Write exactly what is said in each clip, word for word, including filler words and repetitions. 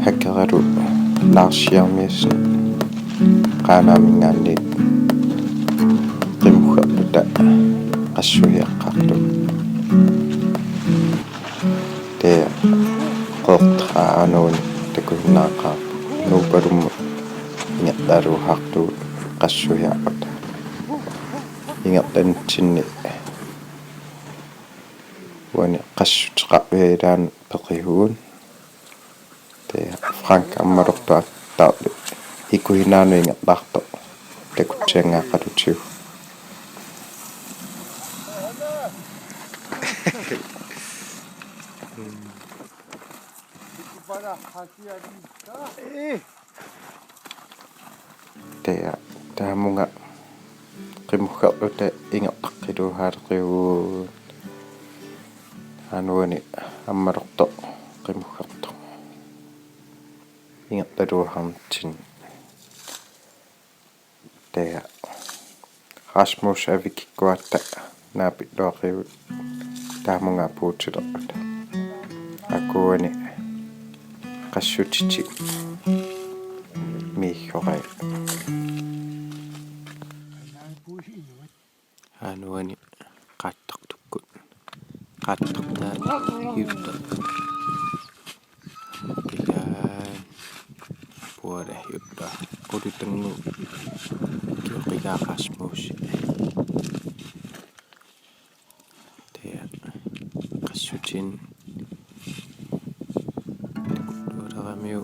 Akeralu Lars Jeremiassen Qaanaaminngaanniit qimuggerluta qassuhiaqqaarlugu. Taava Qeqertaqaat Anuani takusinnaaqaaq Nuupalummut ingerlaarusaarlugu qassuhiarluta. Ingerlanitsinni uani qassuteqarfiit ilaanni peqisugut. Taava Frank ammalortoq attaarlu ikuhinaanu ingerlaartoq takutsiangaaqalutigu. Taava taamunga qimuggerluta ingerlaqqiluusaaleqivugut. Anuani ammalortoq qimuggertoq ingerlaluarnitsinni. Taava Rasmus Avikikkuatta naapilluaqqivugut taamunga apuutilerluta. Akuani qassutitik miiggorai. Anuani qaattartukkut. Qaattartaa hiutta. Kilaan puola hiutta. Qulutannguup kioqigaa Rasmus. Taava qassutin. Tuuleramiu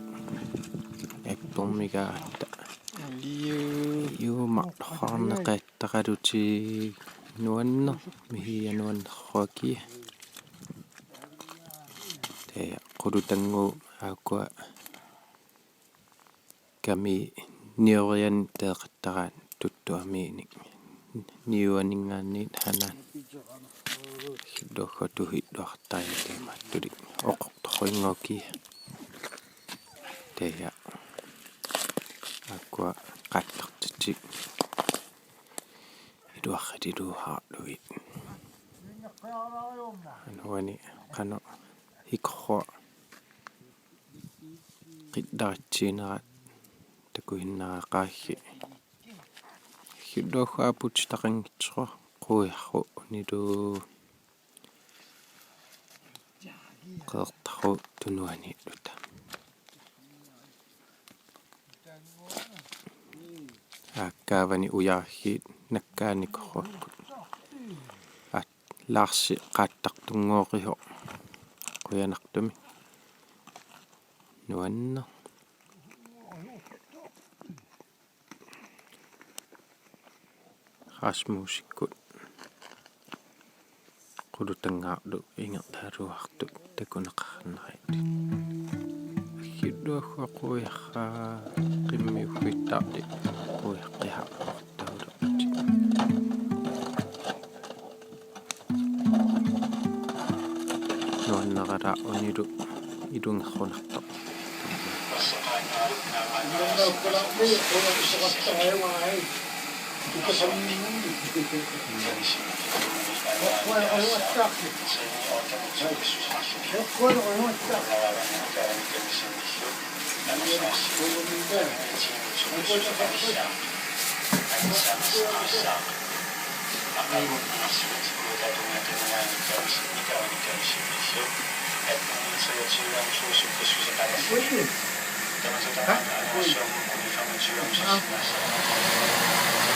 appermigaatta. Iu. Iu marluarneqaat. Taqalutik nuanneq mihianuanneqquakia. Taava qulutannguup aakkua kami niorian teeqattaraat tuttuamiinik. Niuaninngaanniit hanaat. Hilluaqqatuhi luartaja tiimaattulik oqortoruinnguakia. Taava aakkua qaattartitik. Iluarrililuusaarlugit. Anuani qanoq ikorua qillaritsiinerat takusinnaaqaassi. Hilluaqqap apuutitaqanngitsoq quiarru unilu. Qeqertarsuup tunuaniilluta. Aakkaavani ujaasiit nakkaanikuuakkut. Aat Larsi qaattartunnguusoq. Qujanartumik. Nuanneq. Rasmusikkut qulutanngaarlu ingerlaarusaartut takuneqarneri. Hilluaqqap quiarraa qimmiuffittarli quiaqqiartortaulerlutik. Nuanneralaaq unilu ilungersunartoq.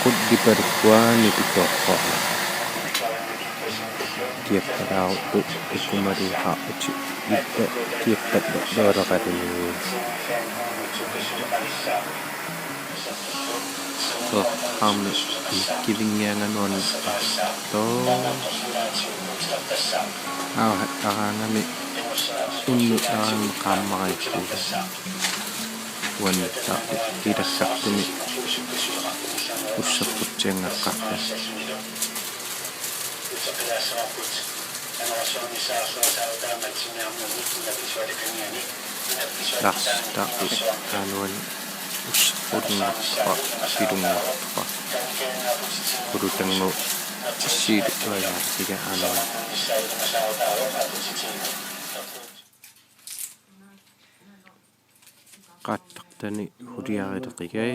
Qullipalukkuani pitoorpoq. Kiappalaaruttoq ikumaluusaarlutik ippa kiappallu looraqaluni. Qeqertarsuarmi kivinngianganuan to. Aa, araangami unnu araangami qaammareerpugut. Uannitta ilassartumi usseqqutsianngaqqarta. Larsi taarpit Anuani usseqqulinngartoq, pilunngartoq, qulutannguup issiillu uajaartiga Anuani. Qaattartani huliarileqigai.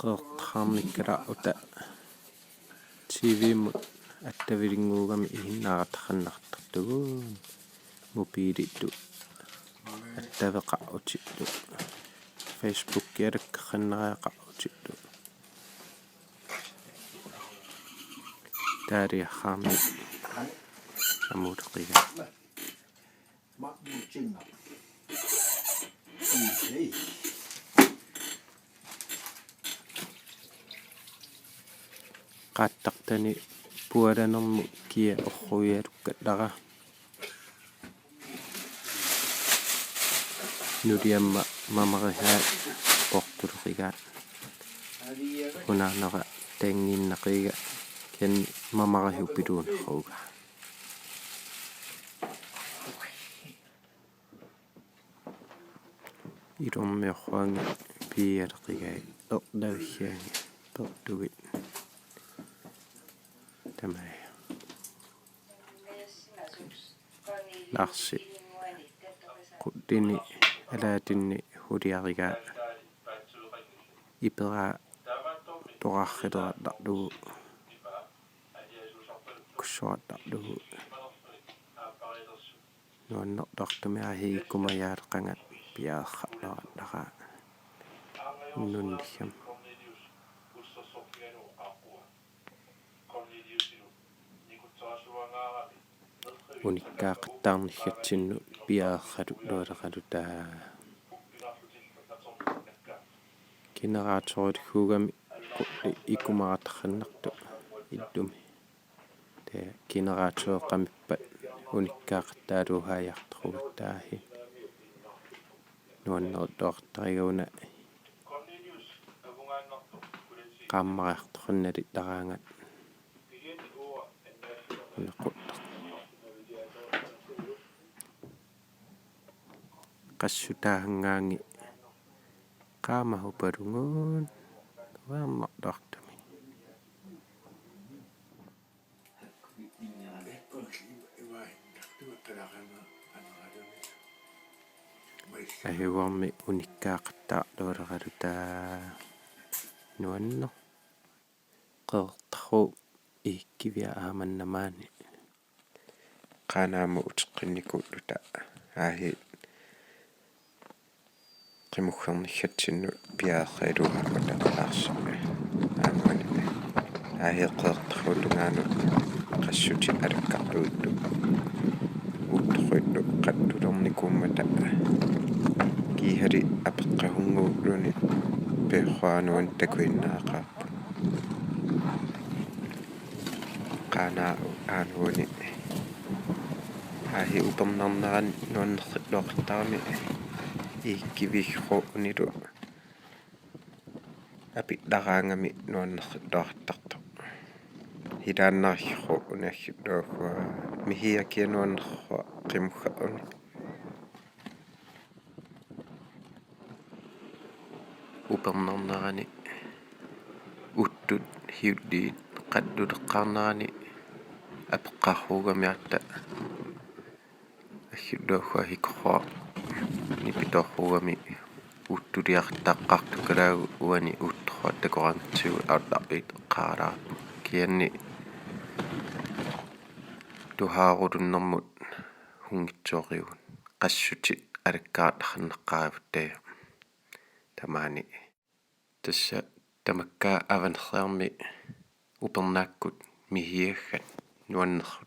Qeqertarnikkut uta T V-mut attavilinnguugami ihinnaarataqannartartugut, mobiililu attaveqarutitut, Facebookialakkarnariaqarutitut. Taaliarraarmi amuuteqiga. Qaattartani pualanermut kia orruialukkallara. Nuliama mamarihaat portuleqigaat. Unaanera taangiinnaqiga ken mamarihupiluuneruga. Ilormiorruangi piialeqigai erlavigiangi pertugit. Tamai. Larsi. Qullini alaatinni huliarigaa iperaa toqarrilerattarlugu. Kussuartarlugu. Nuannertartumik ahiikkumajaaleqangat piareersaarluarlugit nunniam. Unikkaaqattaarniatsinnut piareersaarluarlugit. Generatoriliuugami qulli ikkumaartaqannartoq illumi. Taava generatori qamippat unikkaaqattaaluuhaajartorujussuuvoq. Nuannertuartariguna qaammariartornalillaraangat. Una qullaq. Qassutaangaangi qaamahupalugut uaammarluartumi. Ahiuarmi unikkaaqattaarluarlugit nuanneq. Qeqertarsuup iikkivia aamma maani. Qaanaamut uteqqinnikuulluta aasiit qimuggerniatsinnut piareersaarluarlugit aarsi. Aamma aasiit qeqertarsuup tungaanut qassutit alakkarlutillu uuttoqillu qattulernikuummata kiisami apeqqasunnguulluni peersuanuan takuinnaaqaaq. Qaanaap aanuani aasiit upernarnerani nuannerluaqattarami iikkiviusoq unilu apillaraangami nuannerluaqattartoq. Hilaannarsuusoq uniassuttuassua misiakia nuannersuaq qimuggeruni. Upernarnerani uttut hiulliit qalluleqqaarnerani apeqqasuugamiarta assuttuassua sikorsuaq nipitoorsuugami uuttuliartaqqaartukalaagu uani uuttorsuaq takoraangatsigu arlaarpiit qaalaarpu kianni tusaarulunnermut hunngitsoorigut qassutit alakkaartarneqaarutta. Tamaani tassa tamakku Avanersuarmi upernaakkut misiassat nuannerlu